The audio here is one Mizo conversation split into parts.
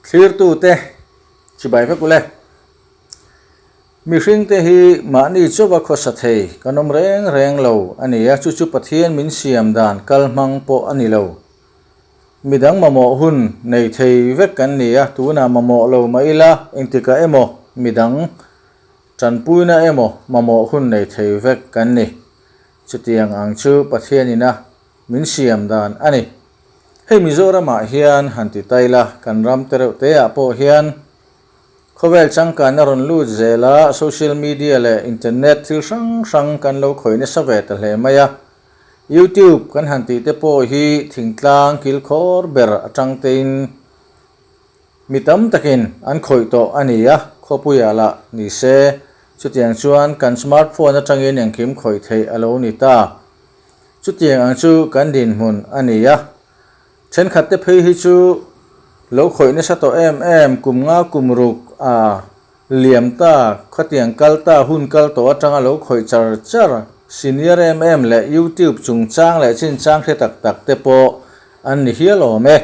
Thlirtute chibai vek ule. Mihringte hi mahni chauha khawsa thei kan awm reng reng lo a ni a, chu chu Pathian min siam dan kal hmang pawh a ni lo. Midang mamawh hun nei thei vek kan ni a, tunah mamawh lo mah ila engtikah emaw midang tanpuina emaw mamawh hun nei thei vek kan ni. Chutiang ang chu Pathianina min siam dan a ni. Hei Mizoramah hian han ti ta ila, kan ram te reuh te ah pawh hian khawvel changkanna rawn lut zel a, social media leh internet thil hrang hrang kan lo khawih nasa ve ta hle mai a. YouTube kan han tih te pawh hi thingtlang kilkhawr ber atang tein Mi tam takin an khawih tawh a ni a, khawpuiah lah ni se, chutiang chuan kan smartphone atangin engkim khawih theih a lo ni ta. Chutiang ang chu kan dinhmun a ni a. Thenkhatte phei hi chu lo khawih nasa tawh em em, kum nga kum ruk a liam ta, khatiang kal ta, hun kal tawh atanga lo khawih char char, senior em em leh YouTube chungchang leh chinchang hre tak tak te pawh an ni hial awm e.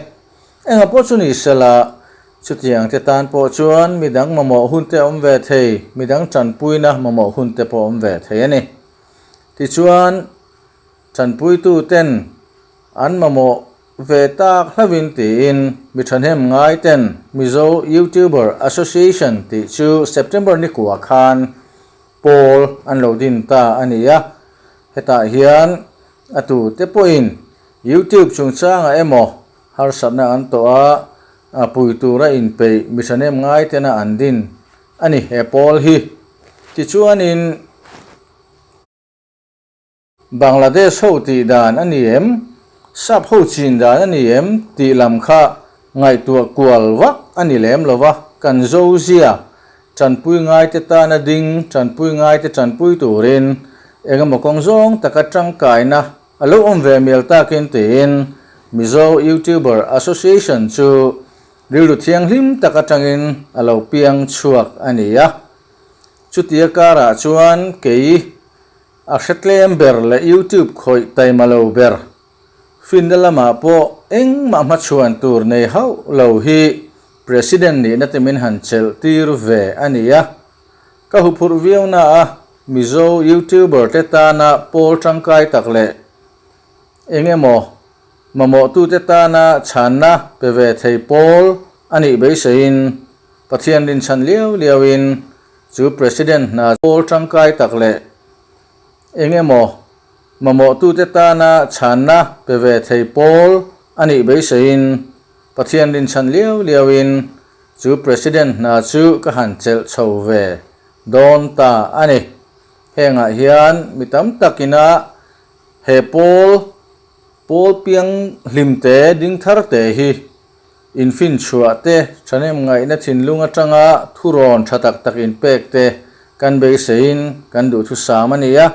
Engah pawh chu ni sela, chutiang te tan pawh chuan midang mamawh hun te awm ve thei, midang tanpuina mamawh hun te pawh awm ve thei a ni. Tichuan, tanpuitu ten an mamawh ve tak hlauhin tiin mi thahnem ngai ten Mizo YouTuber Association tih chu September ni kuah khan pawl an lo din ta a ni a, hetah hian a tute pawhin YouTube chungchangah emaw Harsatna an tawh a, a pui tura inpeih mi thahnem ngai tena an din a ni he pawl hi. Tichuanin Bangladesh ho tih dan a ni em, sap ho chin dan a ni em tih lam kha ngaihtuah kual vak a ni lem lo va, kan zo zia tanpui ngaite tana ding, tanpui ngaite tanpui turin engemaw kawng zawng taka tangkaina A lo awm ve mial takin tiin Mizo YouTuber Association chu rilru thianghlim tak atangin a lo piang chhuak a ni a. Chutia karah chuan kei a hretlem ber leh YouTube khawih taima lo ber finna lamah pawh engmah hmachhuan tur nei hauh lo hi President nihna te min han chelh tir ve a ni a. Ka huphurh viau na a, Mizo YouTuber te tana pawl tangkai tak leh eng emaw mamawhtute tana chhanna pe ve thei pawl a nih beiseiin Pathian rinchhan liau liauin chu President hna pawl tangkai tak leh eng emaw mamawhtute tana chhanna pe ve thei pawl a nih beiseiin Pathian rinchhan liau liauin chu President hna chu ka han chelh chho ve dawn ta a ni. Hengah hian mi tam takina he pawl pawl piang hlim te ding thar te hi infinchhuah te thahnem ngaihna thinlung atanga thurawn tha tak tak inpek te kan beiseiin kan duhthusam a ni a.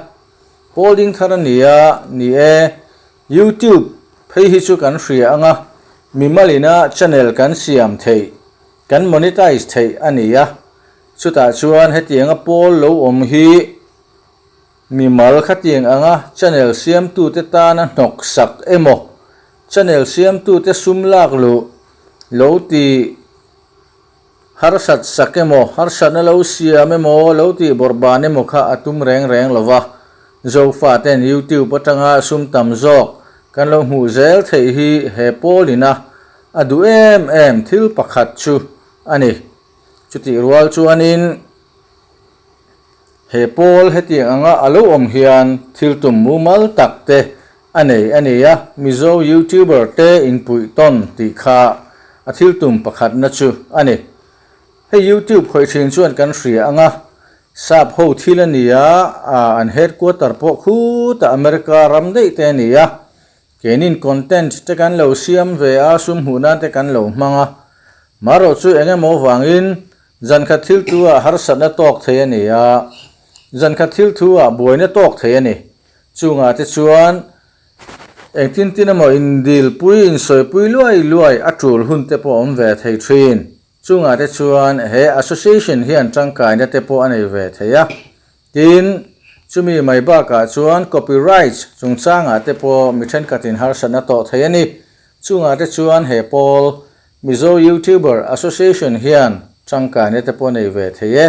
Pawl ding thar a ni a, ni e, YouTube phei hi chu kan hria anga mimalina channel kan siam theih, kan monetize theih a ni a. Chutah chuan hetianga pawl lo awm hi mimal khatiang anga channel siamtute tana hnawk sak emaw, channel siamtute sum lak luh lo ti harsat sak emaw, harsatna lo siam emaw, lo tih bawrhban emaw kha a tum reng reng lo va. Zofaten YouTube atanga sum tam zawk kan lo hmuh zel theih hi he pawlina a duh em em thil pakhat chu a ni. Chutih rual chuanin he pawl hetiang anga a lo awm hian thil tum mumal tak te a nei a ni a, Mizo YouTuber te inpuih tawn tih kha a thil tum pakhatna chu a ni. Hei YouTube khawih thin chuan kan hria anga sap ho thil a ni a, an headquarter pawh khutah America ram daih te a ni a, Keinin content te kan lo siam ve a, sum hmuh nan te kan lo hmang a. Marawh chu eng emaw vangin zan khat thil thu ah harsatna tawk thei a ni a, zan khat thil thu ah buaina tawk thei a ni. Chungah te chuan engtin tin emaw indilpui, insawipui luai luai a tul hun te pawh a awm ve thei thin. Chungah te chuan he association hian tangkaina te pawh a nei ve thei a. Tin, chumi mai bakah chuan copyrights chungchangah te pawh mi thenkhatin harsatna tawh thei a ni. Chungah te chuan he pawl Mizo Youtuber Association hian tangkaina te pawh nei ve thei e.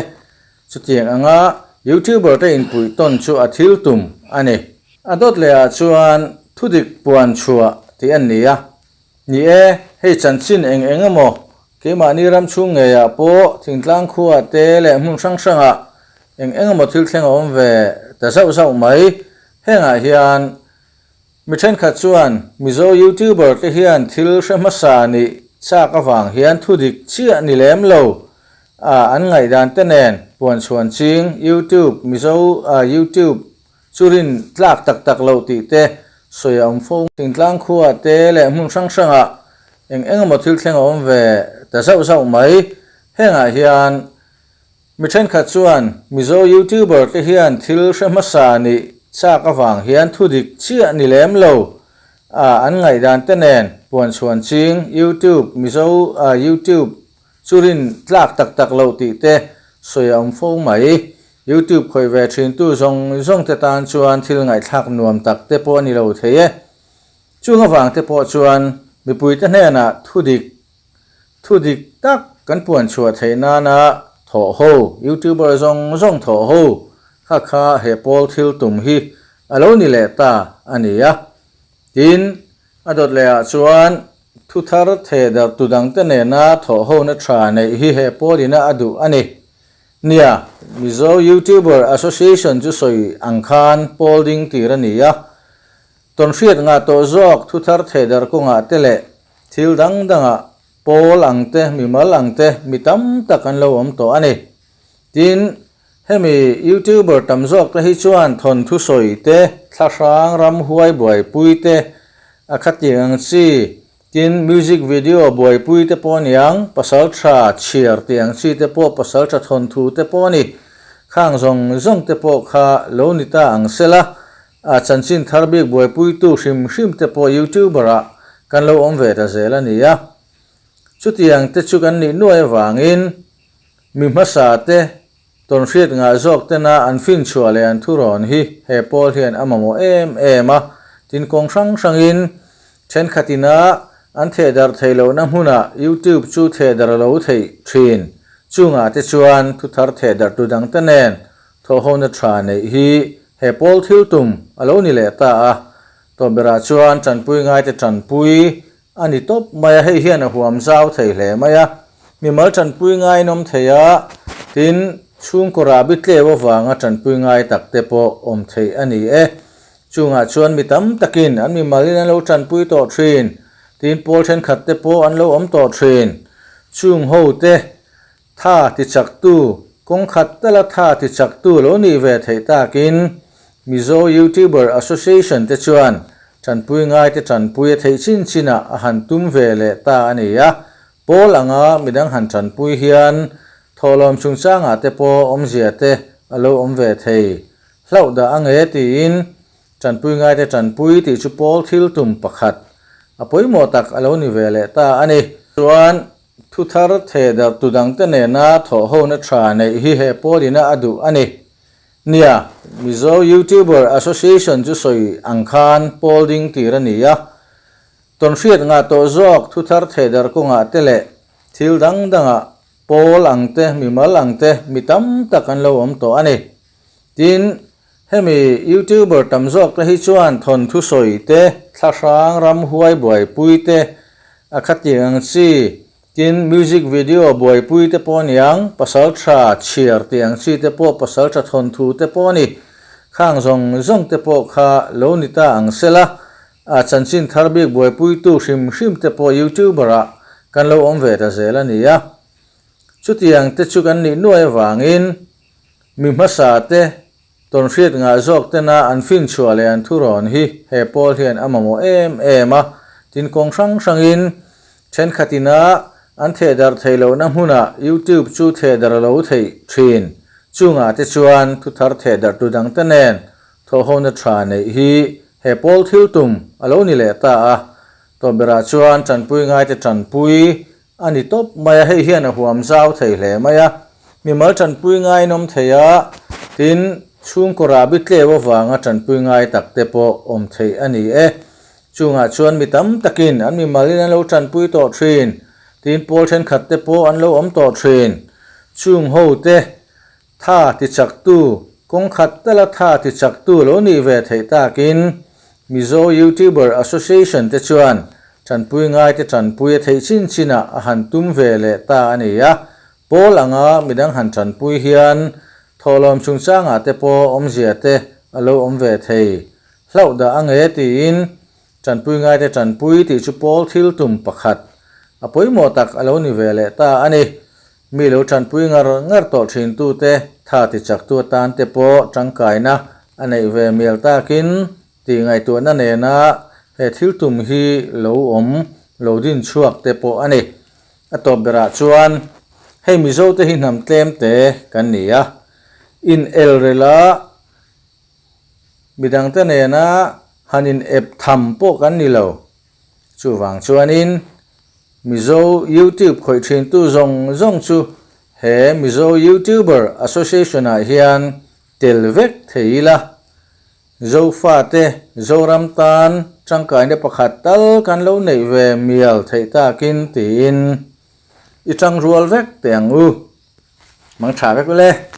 Chutiang anga Youtuber te inpuih tawn chu a thil tum a ni. A dawt leh ah chuan thudik puan chhuah tih an ni a. Ni e, hei chanchin eng eng emaw keimahni ram chhung ngeiah pawh thingtlang khuaah te leh hmun hrang hrangah eng eng emaw thil thleng a awm ve ta zauh zauh mai. Hengah hian Mi thenkhat chuan Mizo YouTuber te hian thil hre hmasa nih chak avang hian thudik chiah ni lem lo a an ngaihdan te nen puanchhuan ching YouTube Mizo YouTube chu rin tlak tak tak loh tih te sawi a awm fo. Thingtlang khuaah te leh hmun hrang hrangah eng eng emaw thil thleng a awm ve ta zauh zauh mai. Hengah hian Mi thenkhat chuan Mizo YouTuber te hian thil hre hmasa nih chak avang hian thudik chiah ni lem lo a an ngaihdan te nen puanchhuan ching YouTube Mizo YouTube chu rin tlak tak tak loh tih te sawi a awm fo mai. YouTube khawih ve thintu zawng zawng te tan chuan thil ngaihthlak nuam tak te pawh a ni lo thei e. Chung avang te pawh chuan mipuite hnenah thudik Thu dik tak kan puan chhuah theih nana thawh ho, YouTuber zawng zawng thawh ho kha kha he pawl thil tum hi a lo ni leh ta a ni a. Tin, a dawt leh ah chuan thu thar theh darh tu dangte nena thawh hona tha neih hi he pawl ina a duh a ni. Nia, Mizo YouTuber Association chu sawi ang khan pawl ding tir a ni a. Tawnhriat ngah tawh zawk thu thar theh darh kawngah te leh Thil dang dangah pawl ang te, mimal ang te, mi tam tak an lo awm tawh a ni. Tin, hemi YouTuber tam zawk te hi chuan thawnthu sawi te, thlahrang ramhuai buaipui te, a khatiang ang chi, tin music video buaipui te pawh a niang, pasal tha chhiar tih ang chi te pawh, pasal tha thawnthu te pawh a ni. Khang zawng zawng te pawh kha lo ni ta ang sela, A chanchin thar bik buaipuitu hrim hrim te pawh YouTuber ah kan lo awm ve ta zel a ni a. Chutiang te chu kan nih nuai avangin mi hmasa te tawnhriat ngah zawk tena an finchhuah leh an thurawn hi he pawl hian a mamawh em em a. Tin kawng hrang hrangin thenkhat ina an thehdarh theih lohna hmunah YouTube chu thehdarh a lo theih thin. Chungah te chuan thuthar thehdarh tu dangte nen Thawhhona tha neih hi he pawl thil tum a lo ni leh ta a, tawhberah chuan tanpui ngaite tanpui a ni tawp mai a, hei hian a huam zau thei hle mai a, mimal tanpui ngai in awm thei a, tin chhungkaw rahbi tleu avanga tanpui ngai tak te pawh awm theih a ni e. Chungah chuan mi tam takin an mimalin an lo tanpui tawh thin, tin pawl thenkhat te pawh an lo awm tawh thin. Chung ho te Tha tichaktu, kawng khat tala tha tichaktu lo nih ve theih takin Mizo YouTuber Association te chuan tanpui ngaite tanpui a theih chin chinah a han tum ve leh ta a ni a. Pawl anga midang han tanpui hian thawhlawm chungchangah te pawh awmzia te a lo awm ve thei hlauh dah ang e tiin Tanpui ngaite tanpui tih chu pawl thil tum pakhat a pawimawh tak a lo ni ve leh ta a ni. Chuan Thu thar theh darh tu dangte nena thawh hona tha neih hi he pawl ina a duh a ni. Nia, Mizo YouTuber Association chu sawi ang khan pawl ding tir a ni a. Tawnhriat ngah tawh zawk thu thar theh darh kawngah te leh thil dang dangah pawl ang te, mimal ang te mi tam tak an lo awm tawh a ni. Tin, hemi YouTuber tam zawk te hi chuan thawnthu sawi te, thlahrang ramhuai buaipui te, a khatiang ang chi, tin music video buaipui te pawh a niang, pasal tha chhiar tih ang chi te pawh, pasal tha thawnthu te pawh a ni. Khang zawng zawng te pawh kha lo ni ta ang sela, a chanchin thar bik buaipuitu hrim hrim te pawh YouTuber ah kan lo awm ve ta zel a ni a. Chutiang te chu kan nih nuai avangin Mi hmasa te, tawnhriat ngah zawk tena an finchhuah leh an thurawn hi he pawl hian a mamawh em em a, tin kawng hrang hrangin thenkhat ina an thehdarh theih lohna hmunah YouTube chu thehdarh a lo theih thin. Chungah te chuan thuthar thehdarh tu dangte nen thawhhona tha neih hi he pawl thil tum a lo ni leh ta a, tawhberah chuan tanpui ngaite tanpui A ni tawp mai a, hei hian a huam zau thei hle mai a. Mimal tanpui ngai in awm thei a, tin chhungkaw rahbi tleu avanga tanpui ngai tak te pawh awm theih a ni e. Chungah chuan mi tam takin an mimalin an lo tanpui tawh thin. Tin, pawl thenkhat te pawh an lo awm tawh thin. Chung ho te tha tichaktu, kawng khat tala tha tichaktu lo nih ve theih takin Mizo YouTuber Association te chuan tanpui ngaite tanpui a theih chin chinah a han tum ve leh ta a ni a. Pawl anga midang han tanpui hian thawhlawm chungchangah te pawh awmzia te a lo awm ve thei hlauh dah ang e tiin Tanpui ngaite tanpui tih chu pawl thil tum pakhat a pawimawh tak a lo ni ve leh ta a ni. Mi lo tanpui ngar ngar tawh thintute tha tichaktu atan te pawh tangkaina a neih ve mial takin tih ngaihtuahna nena he thil tum hi lo awm lo din chhuak te pawh a ni. A tawp berah chuan hei Mizote hi hnam tlem te kan ni a, in elrela Midangte nena han in ep tham pawh kan ni lo. Chuvang chuanin Mizo YouTube khawih thintu zawng zawng chu he Mizo YouTuber Association ah hian tel vek thei ila. Zofate Zoram tan tangkaina pakhat tal kan lo neih ve mial theih takin tiin i tangrual vek teh ang u. Mang tha vek ule.